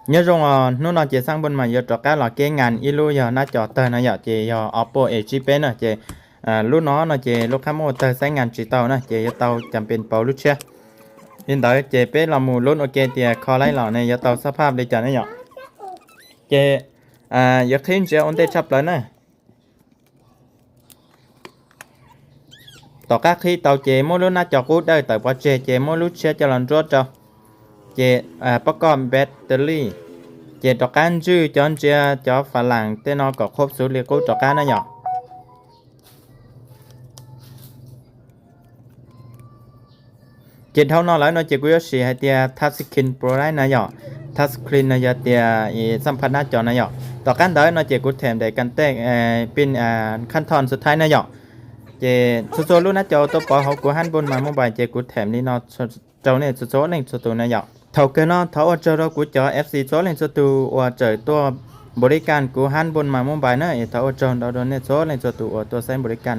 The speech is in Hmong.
Nyob zoo os, hnub no ces xab npun mas yuav rov qab los keb ngas ib lub yog nab cov tawg no yom, ces yog Oppo A tsib peb na ces lub no no ces lub qab muaj tawg xaib ngas tsis tau na ces yuav tau cam pes pauv lub tshiab. Li ntawd ces peb los mus lub ua ke tias kho laib los ne yuav tau xab phaj li cas ne yom. Ces yuav qhib ntsia ua ntej tshaj plaws na. Tom qab qhib tau ces muab lub nab cov qub dawj tawm pov tseg ces muab lub tshiab coj los nruab rau, ces pob koj battery, ces rov qab ntswj cov ntsia cov fas las tej no kom qhuab xuv li qub rov qab na yom. Ces dhau no lawm no ces kuv yuav sim hais tias touch screen bright na yom. Touch screen no yog tias xam phaj nab cov na yom. Tom qab ntawd no ces kuv them daim kam tej pin khab thoj xub thaib na yom. Ces txhua txhua lub nab cov tuaj pov hauv kuv hab npun mas mobile ces kuv them li no rau nej txhua txhua leej txhua tus na yom. Thaum kawg no thov ua tsaug rau kuv cov F C txhua leej txhua tus uas tseem tuaj npaum li kas kuv hab npun mas mobile na es thov ua tsaug ntau rau nej txhua leej txhua tus uas tuaj xaib npaum li kas.